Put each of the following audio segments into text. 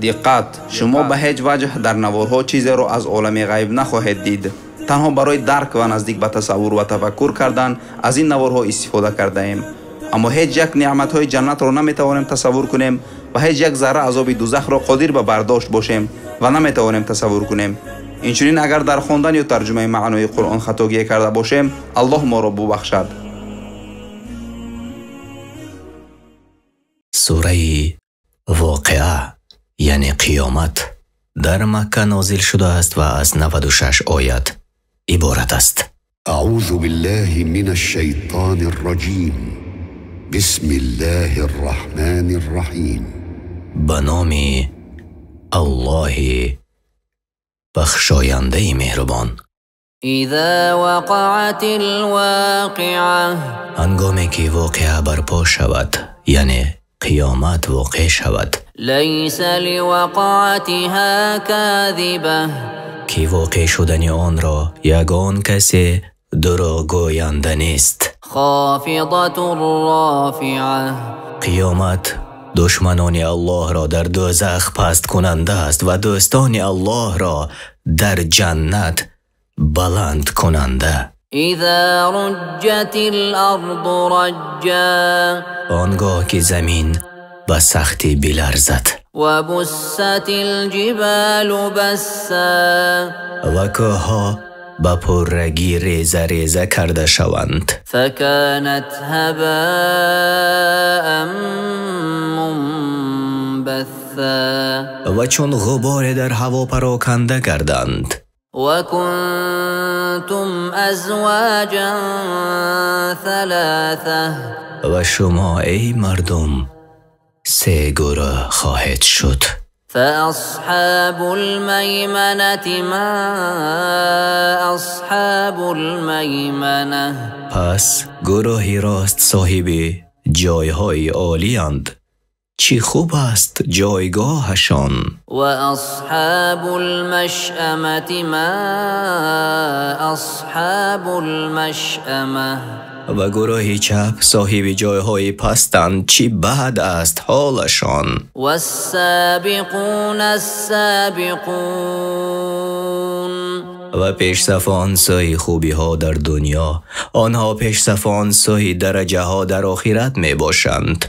Диққат! Шумо ба ҳеҷ ваҷҳ дар наворҳо чизеро аз олами ғайб нахоҳед дид. Танҳо барои дарк ва наздик ба тасаввур ва тафаккур кардан аз ин наворҳо истифода кардаем. Аммо ҳеҷ як неъматҳои ҷаннатро наметавонем тасаввур кунем ва ҳеҷ як зарра азоби дузахро қодир ба бардошт бошем ва наметавонем тасаввур кунем. Инчунин агар дар хондан ё тарҷумаи маънои Қуръон хатогие карда бошем, Аллоҳ моро бубахшад. Сураи Воқеа, яъне қиёмат, дар Макка нозил шудааст ва аз 96 оят иборат аст. Аъузу биллаҳи минаш-шайтони р-раҷим. Бисмиллаҳир раҳмонир раҳим. Ба номи Аллоҳи бахшояндаи меҳрубон. Иза вақаатил воқиа, ҳангоме ки воқеа барпо шавад, яъне қиёмат воқеъ шавад. Лайса ливақаатиҳа козиба, ки воқеъ шудани онро ягон касе дурӯғгӯянда нест. Хофизатун рофиа, қиёмат душманони Аллоҳро дар дӯзах паст кунанда аст ва дӯстони Аллоҳро дар ҷаннат баланд кунанда. Иза руҷҷатил арду раҷҷа, он гоҳ ки замин ба сахтӣ биларзад. Ва буссатил ҷибалу басса, ва кӯҳҳо ба пуррагӣ реза реза карда шаванд. Факанат ҳабаан мунбасса, ва чун ғуборе дар ҳаво пароканда гарданд. Ва кунтум азвоҷан салоса, ва шумо эй мардум се гурӯҳ хоҳед шуд. Фаасҳобул майманати ма асҳобул маймана, пас гурӯҳи рост соҳиби ҷойҳои олиянд, чӣ хуб аст ҷойгоҳашон. Ва асҳобул машъамати ма асҳобул машъама, ва гурӯҳи чап соҳиби ҷойҳои пастанд, чӣ бад аст ҳолашон. Вассобиқуна ассобиқун, ва пешсафон сӯи хубиҳо дар дунё, онҳо пешсафон сӯи дараҷаҳо дар охират мебошанд.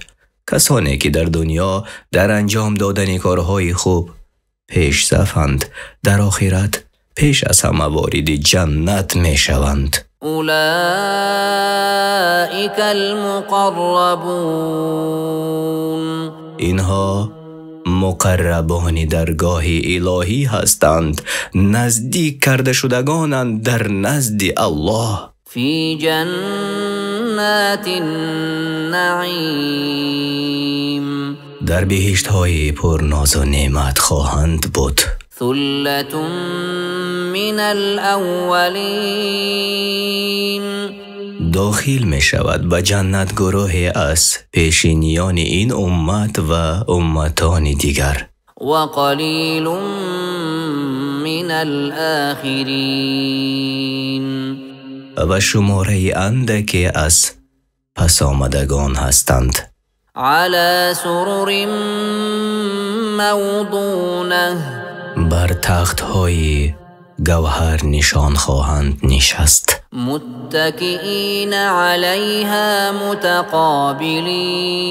Касоне ки дар дунё дар анҷом додани корҳои хуб пешсафанд, дар охират пеш аз ҳама вориди ҷаннат мешаванд. Улаика алмуқаррабун, инҳо муқаррабони даргоҳи илоҳӣ ҳастанд, наздик карда шудагонанд дар назди Аллоҳ. Фи ҷаннатин наим, дар биҳиштҳои пурнозу неъмат хоҳанд буд. Суллатун минал аввалин, дохил мешавад ба ҷаннат гурӯҳе аз пешиниёни ин уммат ва умматони дигар. Ва қалилун минал охирин, ва шумораи андаке аз пасомадагон ҳастанд. Ала сурурин мавдуна, бар тахтҳои гавҳар нишон хоҳанд нишаст. Муттакиина алайҳа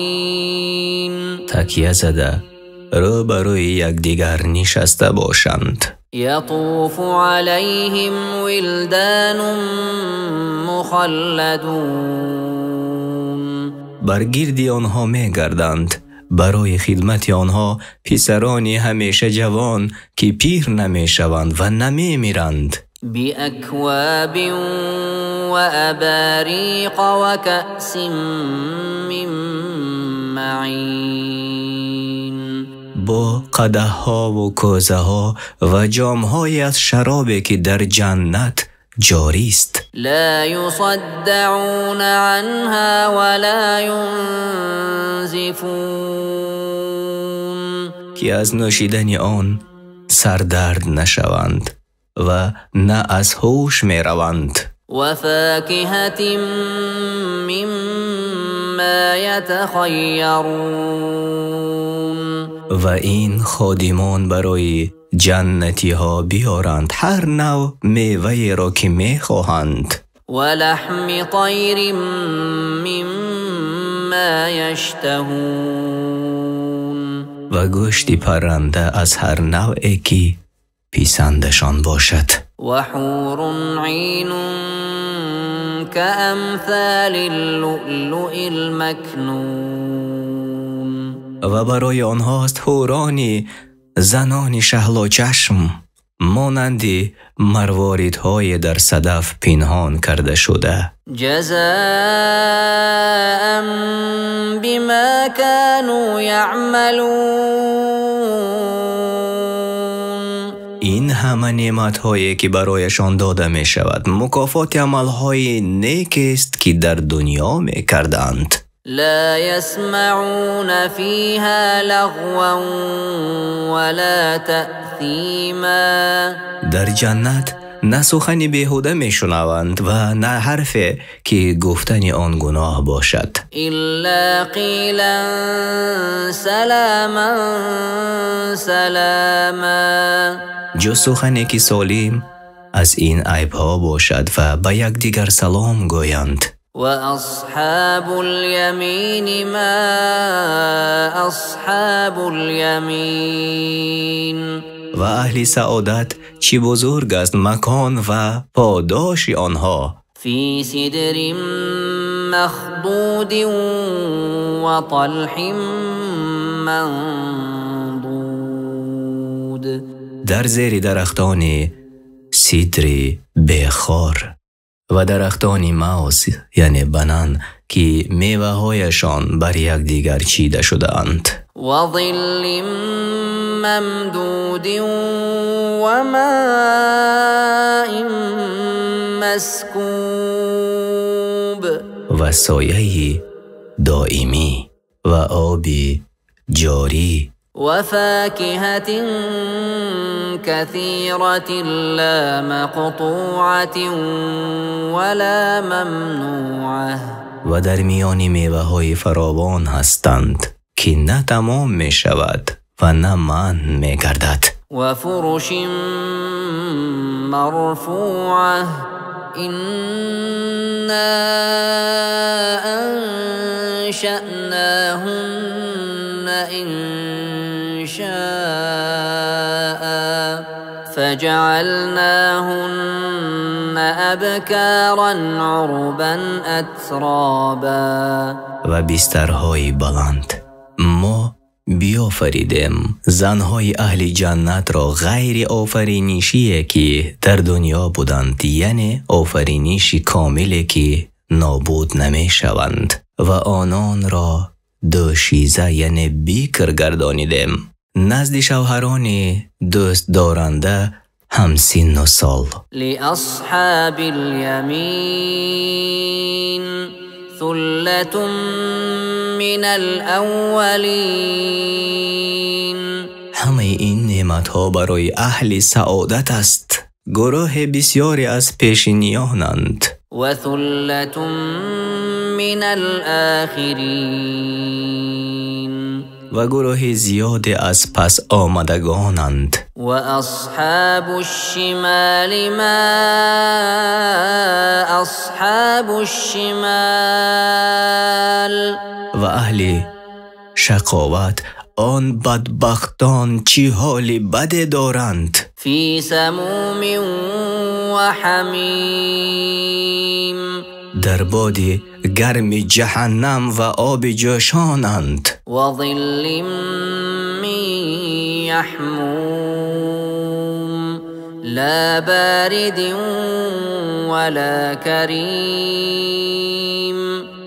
мутақобилин, такя зада рӯ ба рӯи якдигар нишаста бошанд. Ятуфу алайҳим вилданун мухалладун, бар гирди онҳо мегарданд барои хидмати онҳо писарони ҳамеша ҷавон ки пир намешаванд ва намемиранд. Биаквобин ва абориқа ва каъсин мин маъин, бо қадаҳҳо ва кӯзаҳо ва ҷомҳое аз шаробе ки дар ҷаннат ҷорист. Ла юсаддауна анҳа ва ла юнзифун, ки аз нӯшидани он сардард нашаванд ва на аз ҳуш мераванд. Ва факиҳатин мимма ятахайярун, Ва ин ходимон барои ҷаннатиҳо биёранд ҳар навъ меваеро ки мехоҳанд. ولحم طير مما يشتهون. Ва гӯшти парранда аз ҳар навъе ки писандашон бошад. وحور عين كأمثال اللؤلؤ المكنون. Ва барои онҳост ҳурони занони шаҳлочашм монанди марворидҳое дар садаф пинҳон карда шуда. جزاء بما كانوا يعملون. Ин ҳама неъматҳое ки барояшон дода мешавад мукофоти амалҳои некест ки дар дунё мекарданд. لا يسمعون فيها لغوا ولا تأثيما. Дар ҷаннат на сухани беҳуда мешунаванд ва на ҳарфе ки гуфтани он гуноҳ бошад. إلا قيلا سلاما سلاما. Ҷуз сухане ки солим аз ин айбҳо бошад ва ба якдигар салом гӯянд. وأصحاب اليمين ما أصحاب اليمين. Ва аҳли саодат чӣ бузург аст макон ва подоши онҳо. في سدر مخضود وطلح منضود. Дар зери дарахтони сидри бехор ва дарахтони мавз, яъне банан, ки меваҳояшон бар якдигар чида шудаанд. وظل ممدود وماء مسكوب. Ва сояи доимӣ ва оби ҷорӣ. وفاكهة كثيرة لا مقطوعة ولا ممنوعة. Ва дар миёни меваҳои фаровон ҳастанд ки на тамом мешавад ва на манъ мегардад. وفرش مرفوعة إنا أنشأناهن إنشاء فجعلناهن أبكارا عربا أترابا. Ва бистарҳои баланд. Мо биёфаридем занҳои аҳли ҷаннатро ғайри офаринишие ки дар дунё буданд, яъне офариниши комиле ки нобуд намешаванд, ва ононро дӯшиза яъне бикр гардонидем назди шавҳарони дӯстдоранда ҳамсинну сол. لأصحاب اليمين ثلة من الأولين. Ҳамаи ин неъматҳо барои аҳли саодат аст. Гурӯҳи бисёре аз пешиниёнанд. وثلة من الآخرين. Ва гурӯҳи зиёде аз пас омадагонанд. وأصحاب الشمال ما أصحاب الشمال. Ва аҳли шақоват он бадбахтон чӣ ҳоли баде доранд. في سموم وحميم. Дар боди гарми ҷаҳаннам ва оби ҷӯшонанд. وظل من يحموم لا بارد ولا كريم.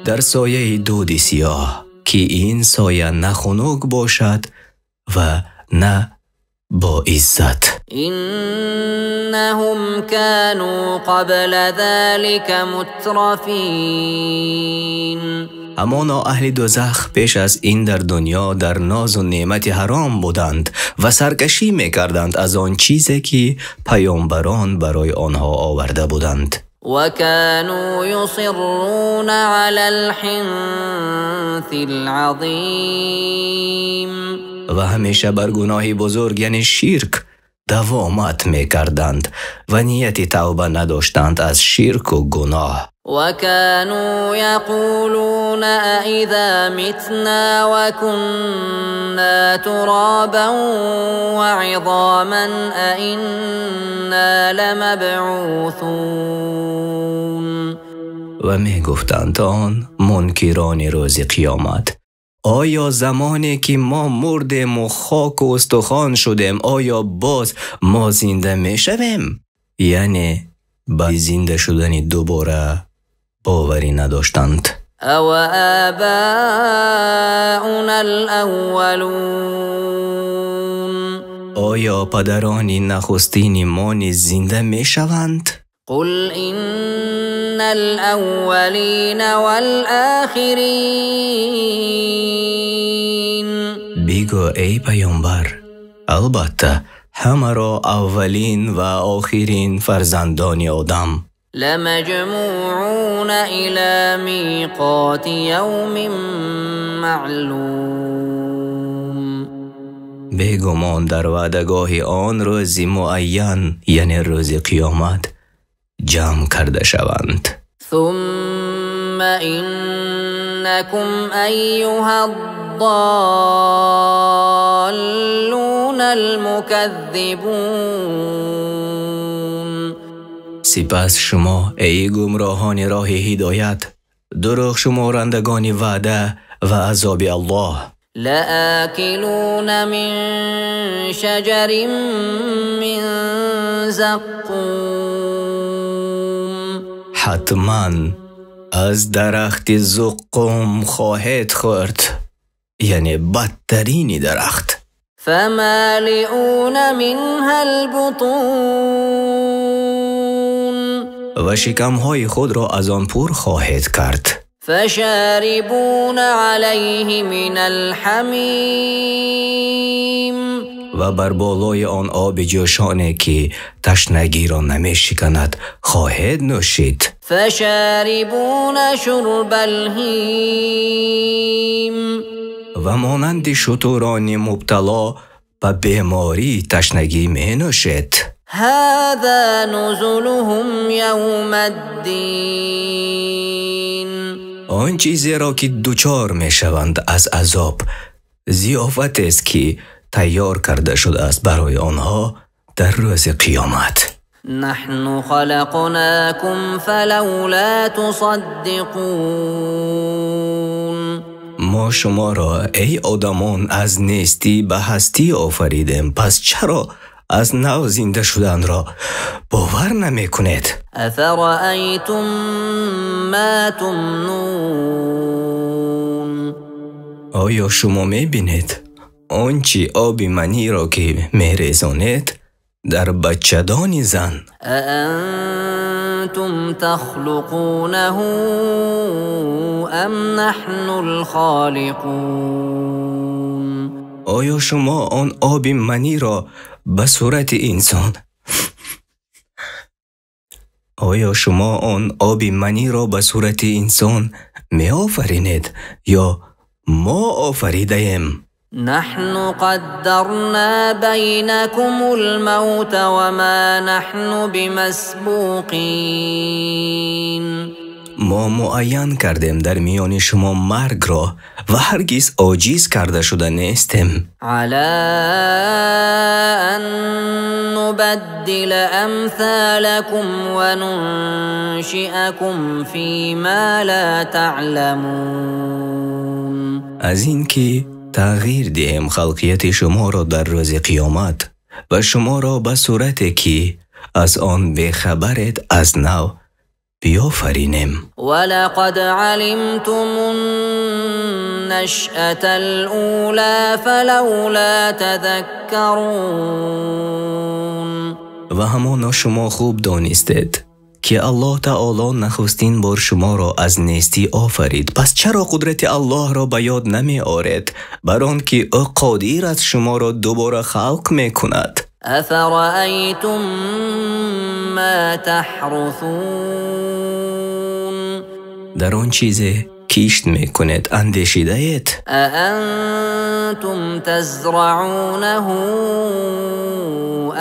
Дар сояи дуди сиёҳ ки ин соя на хунук бошад ва на боиззат. إنهم كانوا قبل ذلك مترفين. Ҳамоно аҳли дӯзах пеш аз ин дар дунё дар нозу неъмати ҳаром буданд ва саркашӣ мекарданд аз он чизе ки паёмбарон барои онҳо оварда буданд. وكانوا يصرون على الحنث العظيم. Ва ҳамеша бар гуноҳи бузург, яъне ширк, давомат мекарданд ва нияти тавба надоштанд аз ширку гуноҳ. وكانوا يقولون أإذا متنا وكنا ترابا وعظاما أإنا لمبعوثون. Ва мегуфтанд он мункирони рӯзи қиёмат: оё замоне ки мо мурдему хоку устухон шудем, оё боз мо зинда мешавем? Яъне ба зинда шудани дубора боварӣ надоштанд. أوآباؤنا الأولون. Оё падарони нахустини мо низ зинда мешаванд? قل إن الأولين والآخرين. Бигӯ эй паёмбар, албатта ҳамаро аввалин ва охирин фарзандони одам لمجموعون إلى ميقات يوم معلوم. Бегумон дар ваъдагоҳи он рӯзи муайян, яъне рӯзи қиёмат, ҷамъ карда шаванд. ثم إنكم أيها الضالون المكذبون. Сипас шумо эй гумроҳони роҳи ҳидоят, дурӯғшуморандагони ваъда ва азоби Аллоҳ, لآكلون من شجر من زقوم. Ҳатман аз дарахти зуққум хоҳед хӯрд, яъне бадтарини дарахт. فمالئون منها البطون. Ва шикамҳои худро аз он пур хоҳед кард. فشاربون عليه من الحميم. Ва бар болои он оби ҷӯшоне ки ташнагиро намешиканад хоҳед нӯшид. فشاربون شرب الهيم. Ва монанди шутурони мубтало ба бемории ташнагӣ менӯшед. هذا نزلهم يوم الدين. Он чизеро ки дучор мешаванд аз азоб, зиёфатест ки тайёр карда шудааст барои онҳо дар рӯзи қиёмат. نحن خلقناكم فلولا تصدقون. Мо шуморо эй одамон аз нестӣ ба ҳастӣ офаридем, пас чаро аз нав зинда шуданро бовар намекунед? أفرأيتم ما تمنون. Оё шумо мебинед он чи оби маниро ки мерезонед дар бачадони зан? أأنتم تخلقونه أم نحن الخالقون. Оё шумо он оби маниро ба сурати инсон, оё шумо он оби маниро ба сурати инсон меофаринед ё мо офаридаем? نحن قدرنا بينكم الموت وما نحن بمسبوقين. Мо муайян кардем дар миёни шумо маргро ва ҳаргиз оҷиз карда шуда нестем. على أن نبدل أمثالكم وننشئكم فيما لا تعلمون. Аз ин ки тағйир диҳем халқияти шуморо дар рӯзи қиёмат ва шуморо ба сурате ки аз он бехабаред аз нав биёфаринем. ولقد علمتم النشأة الأولى فلولا تذكرون. Ва ҳамоно шумо хуб донистед ки Аллоҳ таоло нахустин бор шуморо аз нестӣ офарид, пас чаро қудрати Аллоҳро ба ёд намеоред, бар он ки ӯ қодир аст шуморо дубора халқ мекунад? أفرأيتم ما تحرثون. Дар он чизе кишт мекунед андешидаед? أأنتم تزرعونه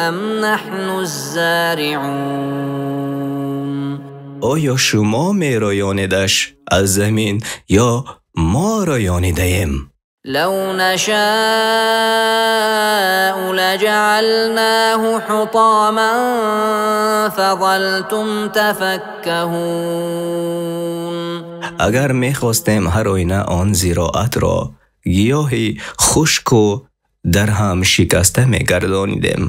أم نحن الزارعون Оё шумо мероёнедаш аз замин ё мо роёнидаем? لو نشاء لجعلناه حطاما فظلتم تفكهون. Агар мехостем ҳар оина он зироатро гиёҳи хушку дарҳам шикаста мегардонидем,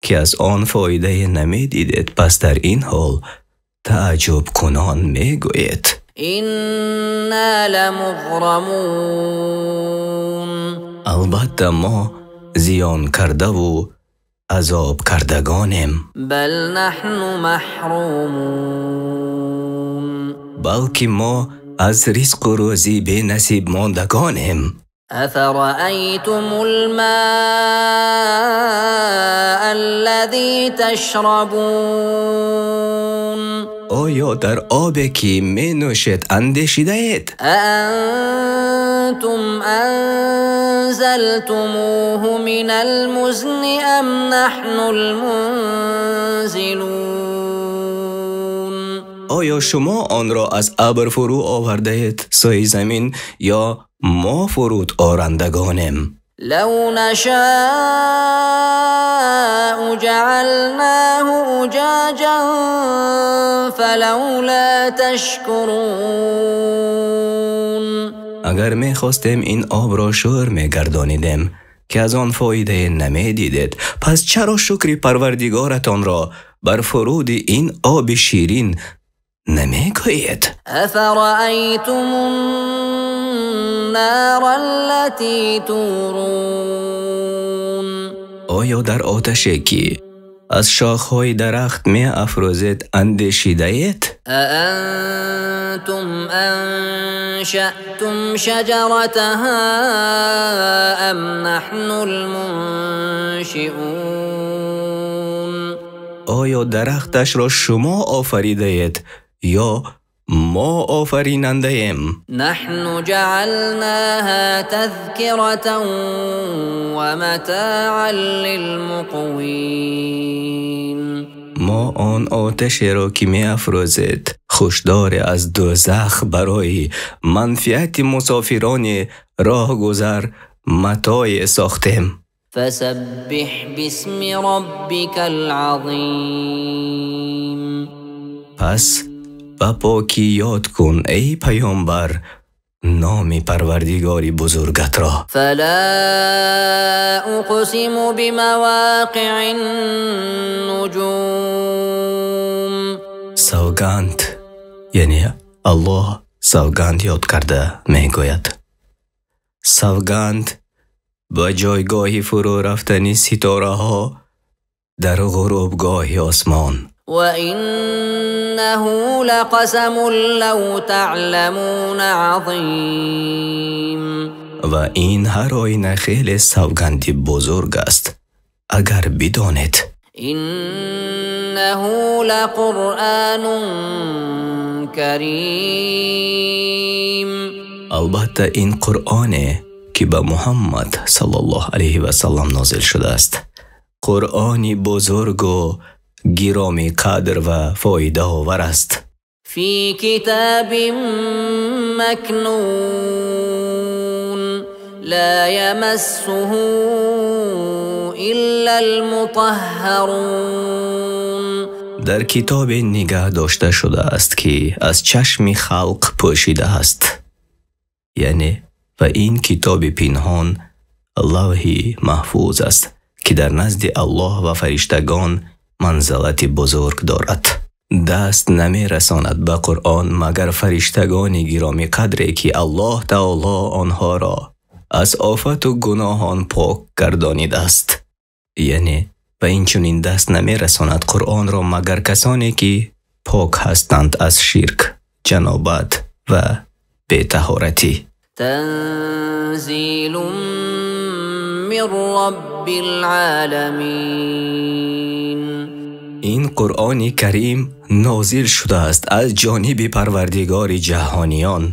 ки аз он фоидае намедидед, пас дар ин ҳол тааҷҷубкунон мегӯед: إنا لمغرمون. Албатта мо зиён кардаву азоб кардагонем. بل نحن محرومون. Балки мо аз ризқу рӯзӣ бенасиб мондагонем. أفرأيتم الماء الذي تشربون Оё дар обе ки менӯшед андешидаед? أأنتم أنزلتموه من المزن أم نحن المنزلون Оё шумо онро аз абр фурӯ овардаед сӯи замин ё мо фуруд орандагонем? لو نشاء جعلناه أجاجا فلولا تشكرون. Агар мехостем ин обро шӯр мегардонидем, ки аз он фоидае намедидед, пас чаро шукри Парвардигоратонро бар фуруди ин оби ширин намегӯед? أفرأيتم النار التي تورون Оё дар оташе ки аз шохҳои дарахт меафрӯзед андешидаед? أأنتم أنشأتم شجرتها أم نحن المنشئون Оё дарахташро шумо офаридаед ё мо офаринандаем? نحن جعلناها تذكرة ومتاعا للمقوين. Мо он оташеро ки меафрӯзед хушдоре аз дӯзах барои манфиати мусофирони роҳгузар матое сохтем. فسبح باسم ربك العظيم. Пас ба покӣ ёд кун, эй паёмбар, номи Парвардигори бузургатро. فلا أقسم بمواقع النجوم. Савганд, яъне Аллоҳ савганд ёд карда мегӯяд: савганд ба ҷойгоҳи фурӯ рафтани ситораҳо дар ғурубгоҳи осмон. وإنه لقسم لو تعلمون عظيم. Ва ин ҳар оина хеле савганди бузург аст, агар бидонед. إنه لقرآن كريم. Албатта ин Қуръоне ки ба Муҳаммад саллаллоҳу алайҳи васаллам нозил шудааст, Қуръони бузургу гиромӣ қадр ва фоидаовар аст. في كتاب مكنون لا يمسه إلا المطهرون. Дар китобе нигаҳ дошта шудааст, ки аз чашми халқ пӯшида аст, яъне ва ин китоби пинҳон Лавҳи Маҳфуз аст, ки дар назди Аллоҳ ва фариштагон манзалати бузург дорад. Даст намерасонад ба Қуръон магар фариштагони гиромӣ қадре, ки Аллоҳ таоло онҳоро аз офату гуноҳон пок гардонидааст. Яъне ва инчунин даст намерасонад Қуръонро магар касоне ки пок ҳастанд аз ширк, ҷанобат ва бетаҳоратӣ. تنزيل من رب العالمين. Ин Қуръони Карим нозил шудааст аз ҷониби Парвардигори ҷаҳониён.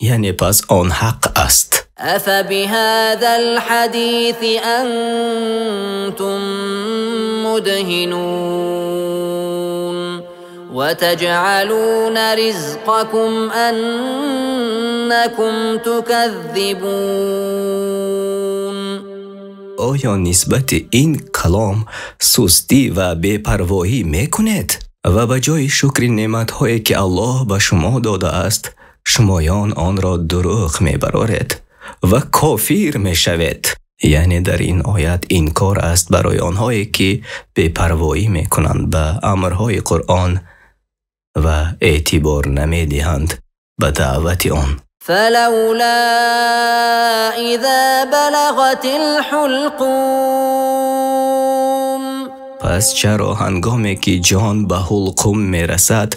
Яъне пас он ҳақ аст. أفبهذا الحديث أنتم مدهنون وتجعلون رزقكم أنكم تكذبون. Оё нисбати ин калом сустӣ ва бепарвоҳӣ мекунед ва ба ҷои шукри неъматҳое ки Аллоҳ ба шумо додааст, шумоён онро дурӯғ мебароред ва кофир мешавед? Яъне дар ин оят инкор аст барои онҳое ки бепарвоӣ мекунанд ба амрҳои Қуръон ва эътибор намедиҳанд ба даъвати он. فلولا إذا بلغت الحلقوم. Пас чаро ҳангоме ки ҷон ба ҳулқум мерасад,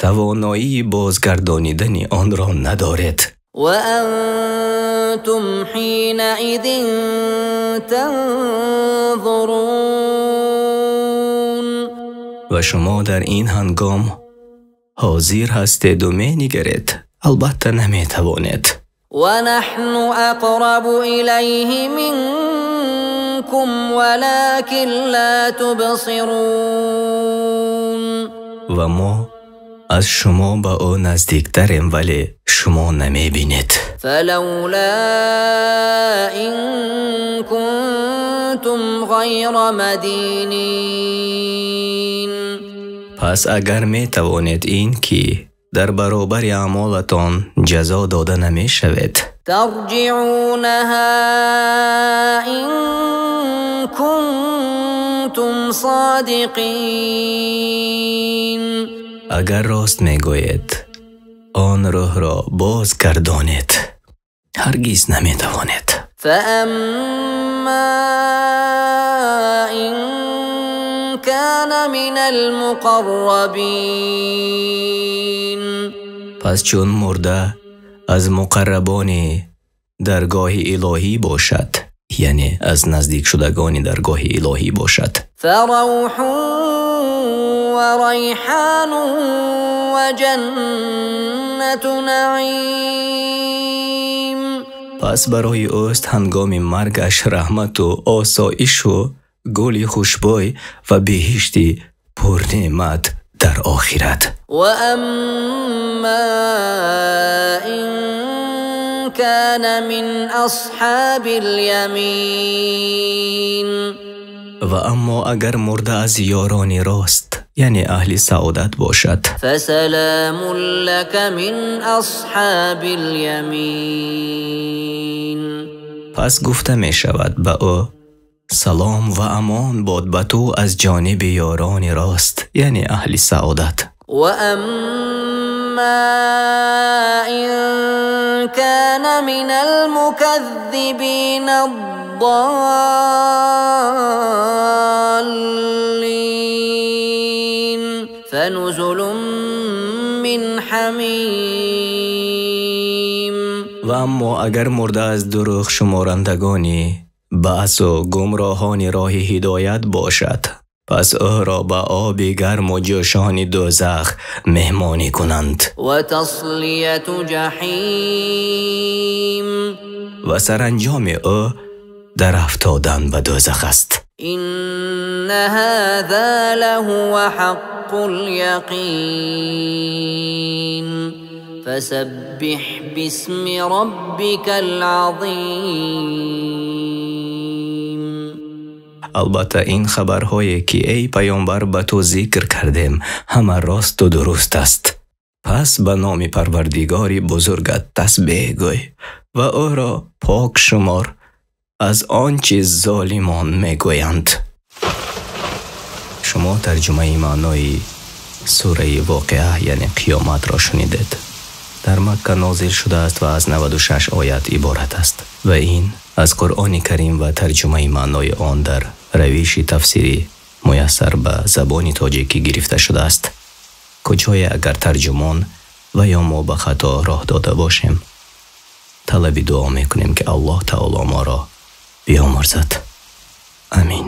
тавоноии бозгардонидани онро надоред? وأنتم حينئذ تنظرون. Ва шумо дар ин ҳангом ҳозир ҳастеду менигаред, албатта наметавонед. ونحن أقرب إليه منكم ولكن لا تبصرون. Ва мо аз шумо ба ӯ наздиктарем, вале шумо намебинед. فلولا إن كنتم غير مدينين. Пас агар метавонед ин ки дар баробари аъмолатон ҷазо дода намешавед, ترجعونها إن كنتم صادقين. Агар рост мегӯед, он рӯҳро бозгардонед. Ҳаргиз наметавонед. فأما إن كان من المقربين. Пас чун мурда аз муқаррабони даргоҳи илоҳӣ бошад, яъне аз наздикшудагони даргоҳи илоҳӣ бошад, فروح وريحان وجنة نعيم. Пас барои ӯст ҳангоми маргаш раҳмату осоишу гули хушбӯй ва беҳишти пурнеъмат дар охират. وأما إن كان من أصحاب اليمين. Ва аммо агар мурда аз ёрони рост, яъне аҳли саодат бошад, فسلام لك من أصحاب اليمين. Пас гуфта мешавад ба ӯ: салом ва амон бод ба ту аз ҷониби ёрони рост, яъне аҳли саодат. وأما إن كان من المكذبين الضالين فنزل من حميم. Ва аммо агар мурда аз дурӯғ шуморандагони баъсу гумроҳони роҳи ҳидоят бошад, пас ӯро ба оби гарму ҷӯшони дӯзах меҳмонӣ кунанд. وتصلية جحيم. Ва саранҷоми ӯ дар афтодан ба дӯзах аст. إن هذا لهو حق اليقين فسبح باسم ربك العظيم. Албатта ин хабарҳое ки эй паёмбар ба ту зикр кардем, ҳама росту дуруст аст. Пас ба номи Парвардигори бузургат тасбеҳ гӯй ва ӯро пок шумор аз он чи золимон мегӯянд. Шумо тарҷумаи маънои сураи Воқеа, яъне қиёматро шунидед. Дар Макка нозил шудааст ва аз 96 оят иборат аст. Ва ин аз Қуръони Карим ва тарҷумаи маънои он дар равиши тафсири муяссар ба забони тоҷикӣ гирифта шудааст. Куҷое агар тарҷумон ва ё мо ба хато роҳ дода бошем, талаби дуо мекунем ки Аллоҳ таоло моро биёмурзад. Амин.